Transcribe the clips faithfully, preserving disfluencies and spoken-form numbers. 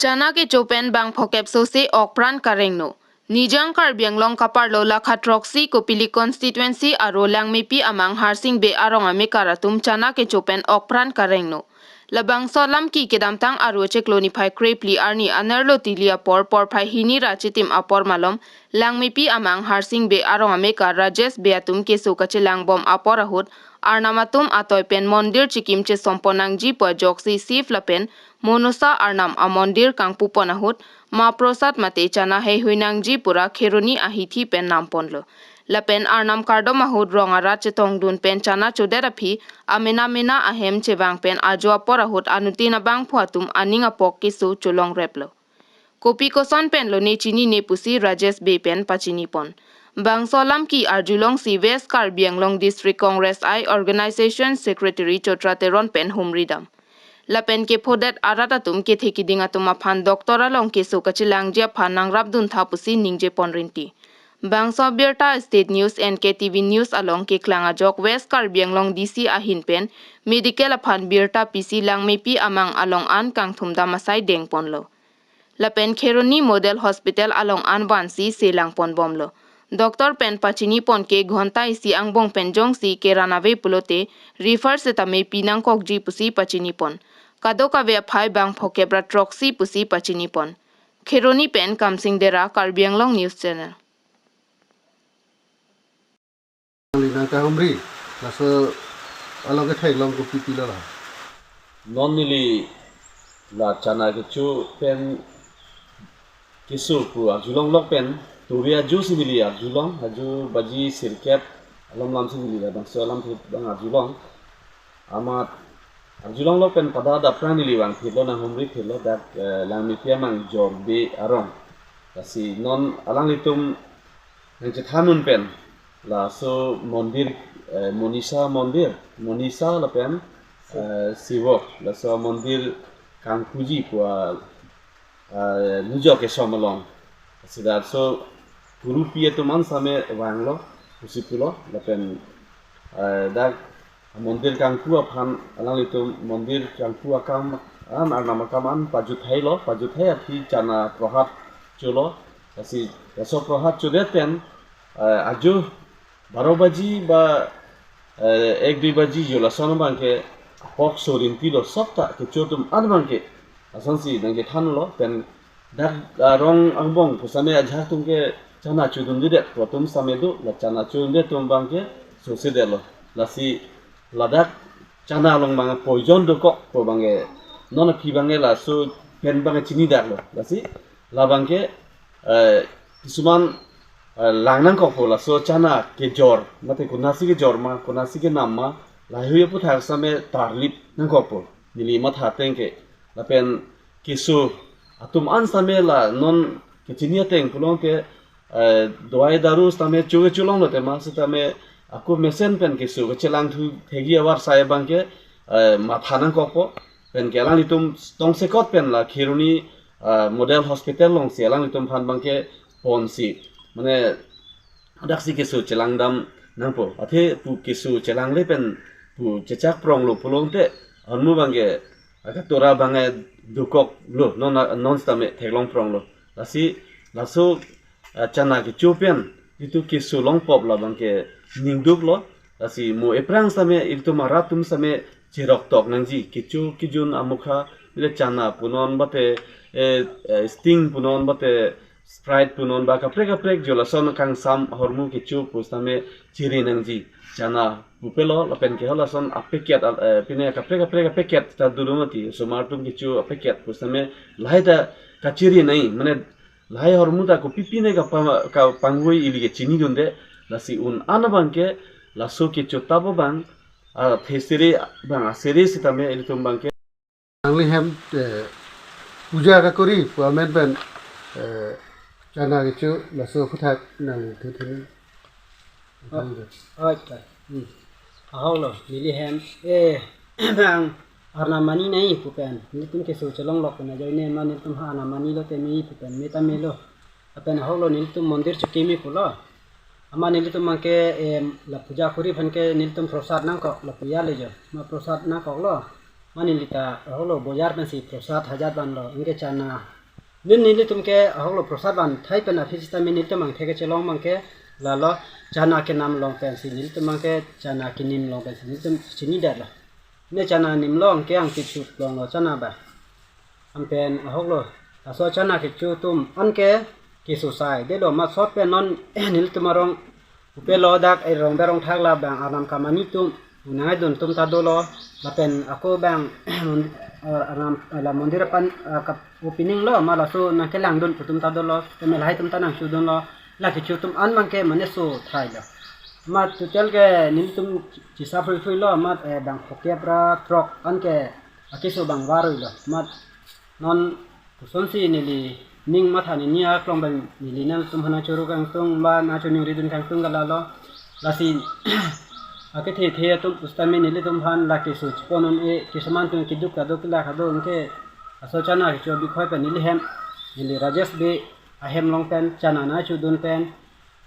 Chana kecho pen bang phokep sose ok pran karengno. Nijang Karbi Anglong kaparlo lakha throksi Kopili constituency aro Langmepi amang Harsing Bey arong amekar atum chana kecho pen ok pran karengno. Labangso alam ke kedamtang aro chiklo niphai krephli arni anerlo tili apor porphai hini ra chitim apor malom Langmepi amang Harsing Bey arong amekar Rajesh Bey atum keso kachelang bom apor ahut arnam atum atoi pen mondir chikim chesom pon nangji pu ajoksi Shiv lapen Monosa arnam amondir kangpu pon ahut ma prosad mate chana heihui nangji pura Kheroni ahithi pen nam ponlo. Lapen arnam kardom ahut rong arat chetongdun pen chana chodet aphi amena mena ahem chevang pen ajo apor ahut anuttin abangphu atum aning apok keso cholong replo. Kopi koson pen lone chinine pusi Rajesh Bey pen pachini pon. Bangso alam ke arjulongsi West Karbi Anglong District Congress I Organization Secretary Chotra Teron pen humri dam. Lapen kephodet arat atum kethe kiding atum aphan doctor along keso kachelangji aphan nangrapdun tha pusi ningje pon rinti. Bangso abirta State News N K T V News along keklang ajok West Karbi Anglong D C ahin pen medical aphan birta pisi Langmepi amang along an kangthum dam asai deng ponlo. Lapen Kheroni Model Hospital along an vansi selang pon bomlo. Doctor pen pachini pon ke ghonta isi angbong pen jongsi keran ave pulote refer setame pi nangkokji pusi pachini pon. Kadokave aphai bang phokep ra throksi pusi pachini pon. Kheroni pen Kamsing Dera, Karbi Anglong News Channel. Nangli nangkahumri, laso along ketheklong kopi pilo la. Non neli la chana kecho pen keso pu arjulong lok pen, tovi ajo si neli arjulong, ajo baji sirkep alom lam si neli labangso alam thip bang arjulong. Amat arjulong lok pen pada dapra neli vang thiplo, nanghumri thiplo, dak, eh, Langmepi amang Jor Bey arong. Lasi non alanglitum nangchethan un pen laso mondir, eh, Monisa mondir, Monisa lapen, eh, Sivo, laso mondir kangpuji pu a, eh, nujok kesom along. Sida so kurupi atum an same vanglo, pusi pulo, lapen, eh, dak mondir kangpu aphan alanglitum mondir kangpu akam an arnam akam an pajuthailo, pajuthai aphi chana prohat cholo, lasi laso prohat chodet pen, eh, ajo baro baji ba, eh, ek dui baji jo lason abangke apok so rinti lo sokta kecho atum an abangke lasonsi nangkethanlo pen dak, ah, rong angbong pusitame ajahak atum ke chana chodundedet pu atum sitame do, la chana chodunde atum abangke sosedetlo. Lasi ladak chana along abang poison dokok pu abangke non aphi abangke laso pen abangke chinidaklo. Lasi labangke, eh, kisuman, eh, lang nangkokpo laso chana kejor, mate konatsi kejor ma, konatsi kenam ma, lahei aputhak sitame tarlip nangkokpo. Neli matha ateng ke, lapen keso atum an sitame la non kechini ateng pulote, eh, dawai daru sitame choke cholonglo tema sitame ako mesen pen keso kachelangthu thekji avarsai abangke, eh, matha nangkokpo. Pen ke alanglitum tongsekot pen la Kheroni, ah, Model Hospital alongsi alanglitum aphan abangke ponsi, mane daksi keso chelangdam nangpo. Athe pu keso chelangle pen pu chechak pronglo pulote ahormu abangke akatora abangke dokoklo, non, non sitame theklong pronglo. Lasi laso, ah, chana kecho pen itum keso longpop labangke ningduklo. Lasi mo ephrang sitame itum arat atum sitame cheroktok nangji, kecho kejun amokha, le chana punon bate, eh, eh, Sting punon bate, Sprite punon ba kaprek kaprek jo lason kangsam ahormu kecho pusitame chere nangji. Chana pupelo lapen ke halason apacket al-, eh, pine kaprek kaprek apacket ta dolo mati, osomar atum kecho apacket pusitame lahai ta kachere nai, mane lahai ahormu ta kopi pine kapa-, kapangvoi ili ke chinidunde, lasi un an abangke laso kecho tap abang, ah, thesere abang asere sitame ilitum abangke. Nangli hem, eh, puja kakori pu amen pen, eh, chana kecho laso aputhak nangli thethini. Oi, oi, oi. Hmm. Ahoklo, neli hem, eh, bang arnam mani nai pu pen, nelitum keso cholonglok pen ajoine ma nelitum ha arnam manilote me pu pen, me ta melo. Lapen ahoklo nelitum mondir chokimi pulo. Amat nelitum abangke, em, la puja kori aphan ke nelitum prosad nangkok, la puja le jo. Ma prosad nangkoklo. Ma neli ta ahoklo bojar pensi prosad hajat vanlo. Anke chana Nin nelitum ke ahoklo, Prasad Vanthai pen aphi sitame nelitum angthek kechelong abangke lalo, chana kenam along pensi nelitum abangke, chana kenim along pensi nelitum chinidetlo. Ne chana nim along ke angkechut longlo chana abang. Anpen ahoklo, laso chana kecho atum anke keso saidetlo, amat sot pen non nelitum arong upe lo, dak erong berong thak labang arnam kamani atum, unang aidun atum ta dolo, lapen ako abang mon-, eh, arnam, eh, la mondir apan, eh, kap-, opening lo, amat laso nangkelangdun atum ta dolo, tame lahai atum ta nangchodunlo, la kecho atum an abangke mane so thailo. Amat total ke nelitum chisa phrui phrui lo, amat, eh, bang phokep ra throk anke akeso abang varuilo. Amat non kosonsi neli ning matha, neli aklong abang neli nangtum aphan nangchoro kangtung ba nangchoningridun kangtung ke lalo. Lasi akethe the atum pusitame nelitum aphan la keso chepon un-e, keso man atum keduk kado kila kado anke laso chana kecho bikhoi pen neli hem, neli Rajesh Bey ahem along pen chana nangchodun pen,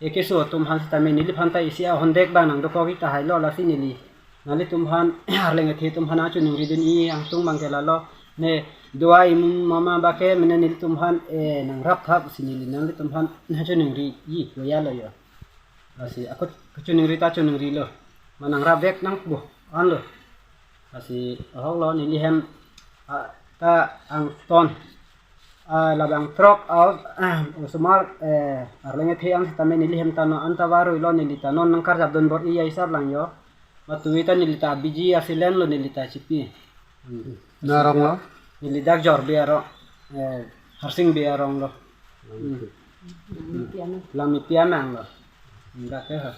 e keso atum aphan sitame neliphan ta isi ahondek abang nangdokok ik tahailo, lasi neli nanglitum aphan, arleng athe atum aphan nangchoningridun-i angtung abangke lalo, ne dua imum mama abangke mane nelitum aphan, eh, nangrap thap si neli nanglitum aphan nangchoningri-i, loya loyo. Lasi ako kachoningri ta choningrilo, ma nangrap vek nang bo anlo. Lasi ahoklo, neli hem, ah, ta angton, ah, labang throk out, ah, osomar, eh, arleng athe an sitame neli hem ta non anta varuilo, neli ta non nangkarjapdun bor-i ya isap lang yo. Matui ta neli ta B G asilen lo neli ta chipi. Hmm. Nang arong lo? Neli dak Jor Bey arong, eh, Harsing Bey arong lo. Hmm. Langmepi amang lo. Dak ke ha.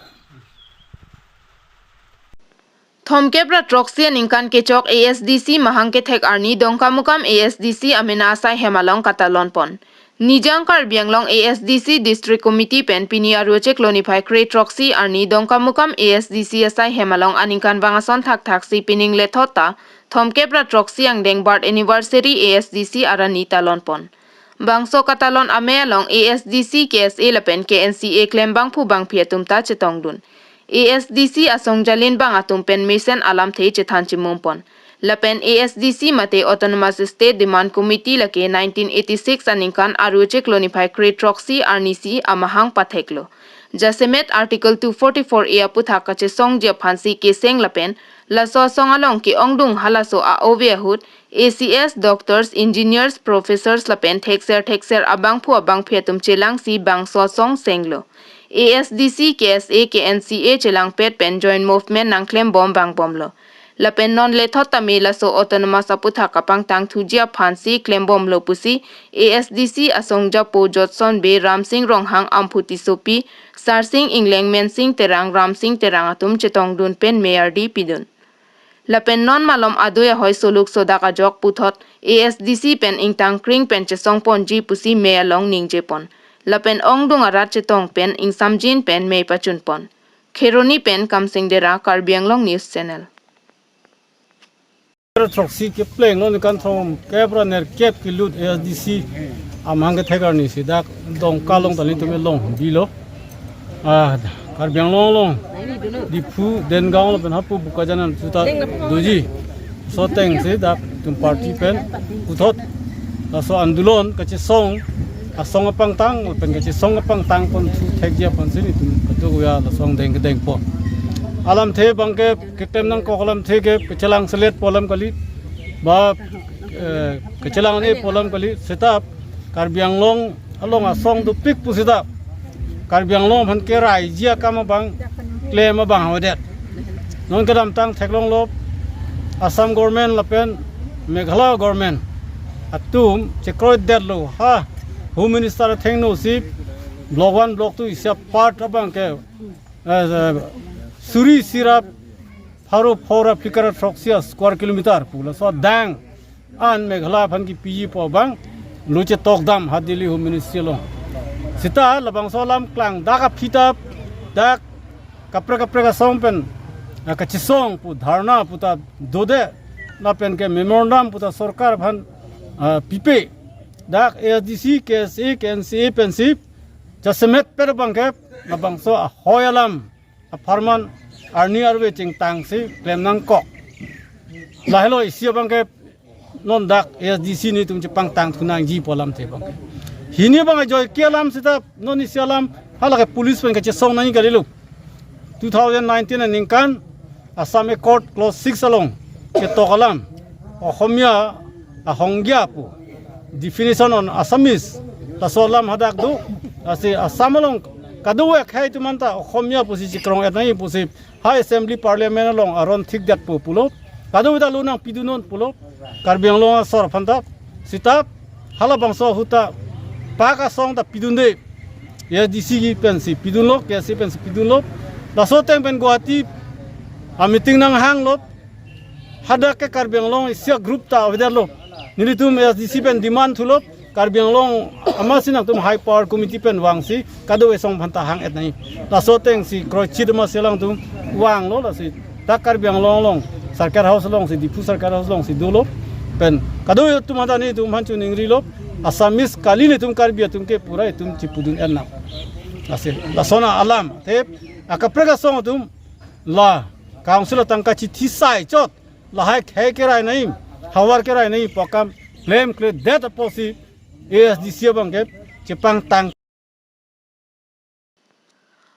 Thomkep ra throksi aningkan kechok A S D C mahang kethek arni Dongkamukam A S D C amena asai hem along katalon pon. Nijang Karbi Anglong A S D C District Committee pen pini Aru chiklo niphai kre throksi arni Dongkamukam A S D C asai hem along aningkanvang ason thakthak si pining lethot ta thomkep ra throksi angdeng birth anniversary A S D C arani talon pon. Bangso katalon amei along A S D C, K S A lapen K N C A klem bangphu bangphi atum ta chetongdun. A S D C asong jalin bang atum pen mesen alamthe chethan chimum pon. Lapen A S D C mate Autonomous State Demand Committee lake nineteen eighty-six aningkan Aru chiklo niphai kre throksi arni si amahang patheklo. Jasemet Article two forty-four A aputhak kachesongji aphansi keseng lapen laso asong along ke-ongdung halaso a-ove ahut A C S, doctors, engineers, professors lapen thekser thekser abangphu abangphi atum chelangsi bangso asong senglo. A S D C, K S A, K N C A chelangpet pen joint movement nangklembom vangbomlo. Lapen non lethot tame laso autonomous aputhak kapangtang thuji aphansi klembomlo pusi A S D C asong japo Jotson Bey, Ramsing Ronghang, Amphu Tissopi, Sarsing Engleng, Mensing Terang, Ramsing Terang atum chetongdun pen mei ardi pidun. Lapen non malom adui ahoi soluk sodak ajok puthot A S D C pen ingtangkring pen chesongponji pusi mei along ningjepon. Lapen ongdung arat chetong pen ingsamjin pen mei pachunpon. Kheroni pen Kamsing Dera, Karbi Anglong News Channel. Throksi kepleng lo, aningkan thomkep ra nerkep kelut A S D C amahang kethek arni si dak Dongka along ta nelitum elong bilo. Ah, Karbi Anglong along Diphu, Dengaon lapen hapu Bokajan atum ta doji. Laso atengsi dak itum party pen puthot laso andolon kachesong asong apangtang pen kachesong apangtang pon thu thekji aphansi nelitum kadokave laso angdeng kedengpon. Alamthe abangke keklem nangkok alamthe ke kachelang selet pu alam kali, ba, eh, kachelang ne pu alam kali, seta Karbi Anglong along asong dopik pu seta Karbi Anglong aphan keraiji akam abang klem abang avedet. Non kedamtang theklonglo, Assam government lapen Meghalaya government atum chekroidetlo, ha, Home Minister athengno si Block one, Block two isi apart abangke, eh, suri isi ra pharo phongo ra phli kre throksi square kilometer pu laso adang an Meghalaya aphan kepiji pu abang lo chetokdam ha Delhi Home Ministry along. Seta labangso alam klang dak aphi ta dak kaprek kaprek asong pen, ah, kachesong pu dharna pu ta dode lapen ke memorandum pu ta sorkar aphan, ah, pipe. Dak A S D C, K S A, K N C A pensi jasemet pen abangke labangso ahoi alam apharman arni arve chingtangsi klem nangkok. Lahelo isi abangke non dak A S D C nelitum chepangtang thunangji pu alamthe abangke. Hini abang ajoike alam seta non isi alam hala ke police pen kachesong nangji kalilo. Two thousand nineteen aningkan Assam Accord Clause six along ketok alam Oxomiya ahongja pu, definition on Assamese, laso alam hadak do. Lasi Assam along kadokave akhei atum anta Oxomiya pusi chikrong-et nangji pusi ha Assembly Parliament along aron thikdet pu pulo. Kadokave ta lo nangpidunnon pulo. Karbi Anglong asor aphanta seta halabangso ahut ta pak asong ta pidunde. A S D C pensi pidunlo, K S A pensi pidunlo. Laso ateng pen Guwahati ameeting nanghanglo. Hadak ke Karbi Anglong isi a-group ta avedetlo. Nelitum A S D C pen demand thulo, Karbi Anglong amatsi nangtum High Power Committee pen vangsi kadokave asong aphanta hang-et nangji. Laso atengsi kroichit amatsi alangtum vanglo, lasi dak Karbi Anglong along Circuit House alongsi, Diphu Circuit House alongsi dolo. Pen kadokave atum hadak nelitum aphan chiningrilo, Assamese kali nelitum Karbi atum ke pura itum chipudun-et nang. Lasi lason alam te akaprek asong atum la Council atangka chithi sai chot, lahai khei kerai nangji, havar kerai nangji pu akam klemkledet apotsi A S D C abang ke chepangtang.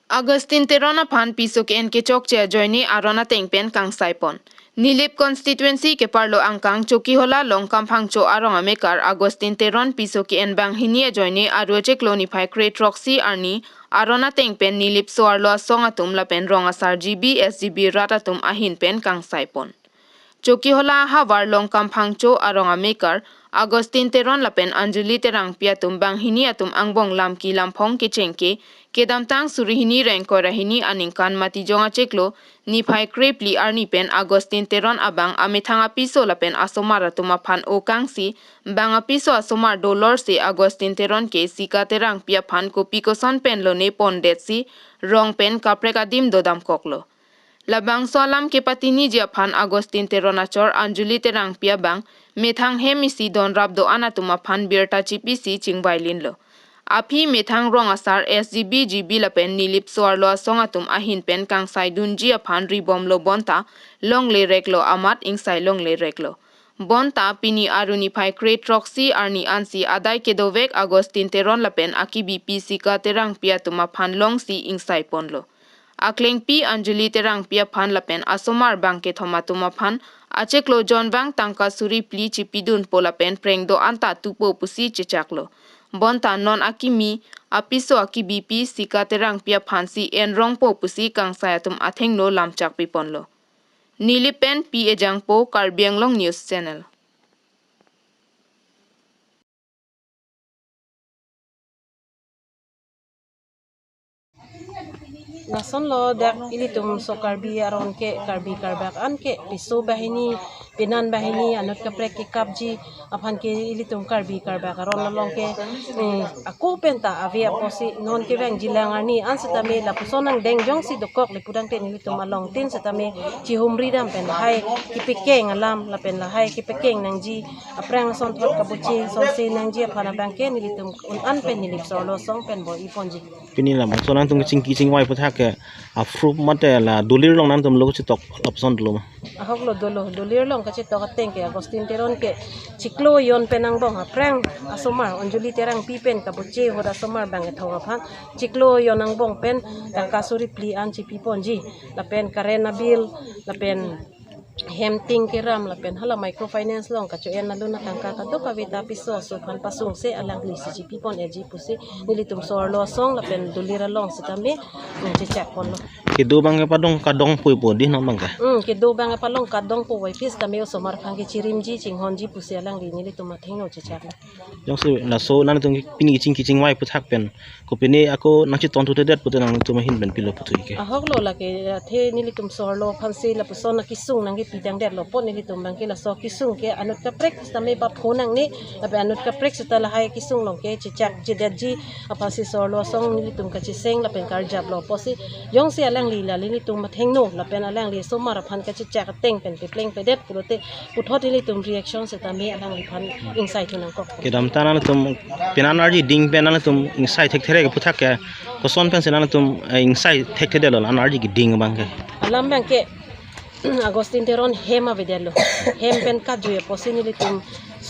Augustine Teron aphan piso ke-en kechokche ajoine aron ateng pen kangsaipon. Nilip constituency keparlo angkang Chokihola Longkam Phangcho arong amekar Augustine Teron piso ke-en banghini ajoine aru achiklo niphai kre-throksi arni aron ateng pen Nilip so-arlo asong atum lapen rong asar G B S G B rat atum ahin pen kangsaipon. Chokihola ahavar Longkam Phangcho arong amekar Augustine Teron lapen Anjali Terangpi atum banghini atum angbong lamki lamphong kechengke kedamtang suri hini ra ingkoi ra hini aningkan Matijong achiklo niphai krephli arni pen Augustine Teron abang amethang apiso lapen asomar atum aphan okangsi bang apiso asomar dolor si Augustine Teron ke Sika Terangpi aphan kopi koson pen lone pondetsi rong pen kaprek adim dodamkoklo. Labangso alam kepatiniji aphan Augustine Teron achor Anjali Terangpi abang methang hem isi donrap do-an atum aphan birta chipisi chingvailinlo. Aphi methang rong asar S G B G B lapen Nilip so-arlo asong atum ahin pen kangsaidunji aphan ribomlo bonta longlereklo amat ingsai longlereklo. Bonta pini aru niphai kre-throksi arni ansi adai kedovek Augustine Teron lapen akibipi Sika Terangpi atum aphan longsi ingsaiponlo. Aklengpi Anjali Terangpi aphan lapen asomar bangkethom atum aphan achiklo jonvang tangka suri phli chipidunpo lapen preng do-an ta tupo pusi chechaklo. Bonta non akimi apiso akibipi Sika Terangpi aphansi enrongpo pusi kangsai atum athengno lamchak piponlo. Nilip pen P A Jangpo, Karbi Anglong News Channel. Lasonlo dak ilitum so Karbi aron ke, Karbi Karbak an ke piso banghini, penan banghini, anut kaprek kekapji aphan ke ilitum Karbi Karbak aron along ke, eh, ako penta ave apotsi non kevangjilang arni an setame lapuson angdeng jongsi dokok le pudangte nelitum along tin setame chihumri dam pen lahai kepekeng alam lapen lahai kepekeng nangji aphrang asonthot kabuche sonse nangji aphan abang ke nelitum un-an pen Nilip so-arlo asong pen bor-iponji. Pini labangso nangtum kachingki chingvai aputhak ke a-proof mate la dolir along nangtum lo kachetok lapuson dolo ma? Ahok lo dolo, dolir along kachetok ateng ke Augustine Teron ke chiklo jon pen angbong aphrang asomar Anjali Terangpi pen kabuche ahut asomar bangkethom aphan chiklo jon angbong pen tangka suri phli an chipiponji lapen current abill lapen hem ting keram lapen hala microfinance along kacho-en alun atangka kadokave ta piso aso aphan pasungse alanglisi chipipon-etji pusi nelitum so-arlo asong lapen dolir along setame, mm, chechakponlo. Kedo abang ke padong kadong puipo di non abang ke? Hmm, kedo abang ke padong kadong puvoiphit setame osomar aphan ke chirimji chinghonji pusi alangli nelitum athengno chechaklo. Jongsi laso nangtum pini kachingki chingvai aputhak pen kopine ako nangchetongthuthedet pute nangtum ahin pen pilo puthu ke? Ahok lo, lake athe nelitum so-arlo aphansi lapuson akesung nangkepidangdetlo apot nelitum abang ke laso kesung ke anut kaprek setame papho nangne lapen anut kaprek seta lahai kesung along ke chechakjedetji aphansi so-arlo asong nelitum kacheseng lapen karjaplo apotsi jongsi alangli la nelitum athengno lapen alangli asomar aphan kachechak ateng pen pepleng pedet pulote puthot ilitum reaction setame alangliphan ingsaithu nangkok. Kedamtang nangtum penan arji ding pen nangtum ingsai thekthe re aputhak ke koson pensi nangtum, eh, ingsai thekthedetlo, an arji keding abang ke? Alam abang ke Augustine Teron hem avedetlo. Hem pen kajui apotsi nelitum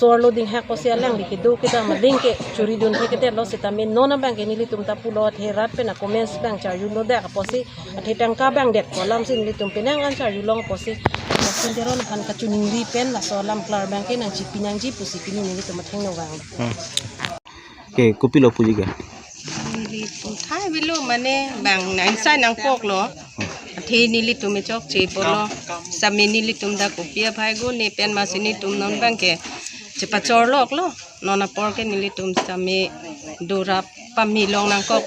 Chorlo dinghak apotsi alangli kedo kedam aling ke churi dun the kedet lo sitame non abang ke nelitum ta pulo athe rat pen a comments abang charjulo dak apotsi athe tangka abang det ko alam si nelitum penang an charjulong apotsi Justin Teron aphan kachiningri pen laso alam klar abang ke nangchipi nangji pusi pini nelitum athengno vang. Hmm. Ke kopilo puji ke? Nelitum thai bilo mane bang nang sai nangkoklo. Athe nelitum chokche pulo. Sitame nelitum ta kopi aphai go ne pen masi nelitum non abang ke chepachorloklo. Non apor ke nelitum sitame dorap pami long nangkok.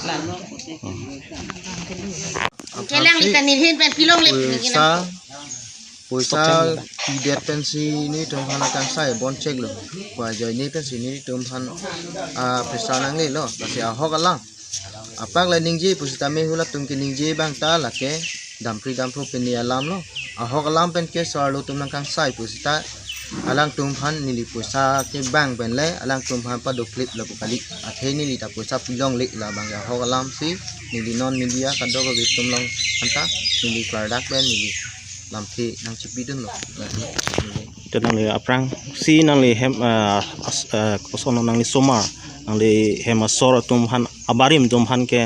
Lang. Kelang lita nilhin pen pilong le. Poisa, poisa pidet pensi nelitum aphan akangsai bon cheklo. Pu ajoine pensi nelitum aphan, ah, poisa nanglelo. Lasi ahok alam. Apak le ningje pusitame hulatum keningje abang ta lake dampri dampro pini alam lo. Ahok alam pen ke so-arlo atum nangkangsai pusita alangtum aphan neli poisa kevang pen le alangtum aphan padoklip lapu kali. Athe neli ta poisa pilongle labang ke ahok alam si neli non media kadokave atum along aphan ta neli klardak pen neli lamthe nangchipidunlo. Te nangli aphrangsi nangli hem, ah, as-, ah, koson nangli osomar, nangli hem asor atum aphan abarim atum aphan ke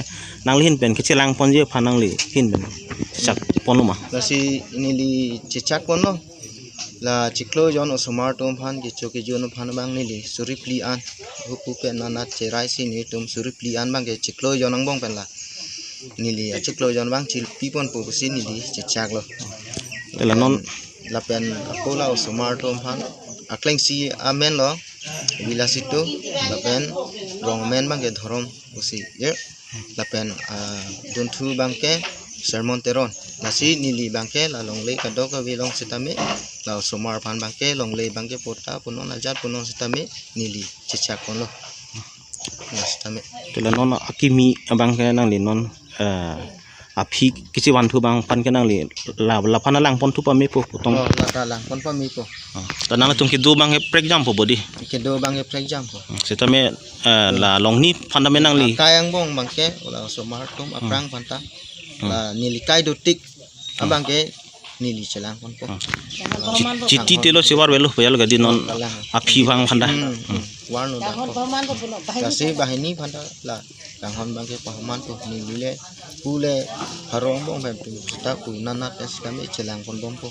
nangli ahin pen kechelangponji aphan nangli ahin pen chechakpon ma? Lasi neli chechakponlo. La chiklo jon osomar atum aphan kecho kejun aphan abang neli suri phli an. Hupu pen nanat cherai si nelitum suri phli an abang ke chiklo jon angbong pen la neli achiklo jon abang chilpiponpo pusi neli chechaklo. Te la non lapen ako la osomar atum aphan aklengsi amen lo Vilasitu, lapen rong amen abang ke Dhorom pusi, ya. Lapen, ah, dunthu abang ke Sermon Teron. Lasi neli abang ke la longle kadokave along sitame la osomar aphan abang ke longle abang ke pota punon ajat punon sitame neli chechakponlo. Nah, sitame. Te la non akimi abang ke nangli non, eh, aphi kechevanthu abang aphan ke nangli la, laphan langponthu pamepo putong. Oh, la ta langpon pamepo. Oh. Ta nangtum kedo abang ke prekjampo bodi. Kedo abang ke prekjampo. Hmm, sitame, eh, la longni aphan tame nangli. Kai angbong abang ke la osomar atum aphrang aphan ta. Hmm. La neli kai dotik abang ke neli chelangponpo. Hmm. Chiti telo sevar velo payal gadi non. Kalang. Aphi abang aphan ta. Hmm, hmm. Warno da. Kasi banghini aphan ta la kanghon abang ke pahamanpo neli le pu le harong angbong pen tu sita pu nanat sitame chelangponbompo.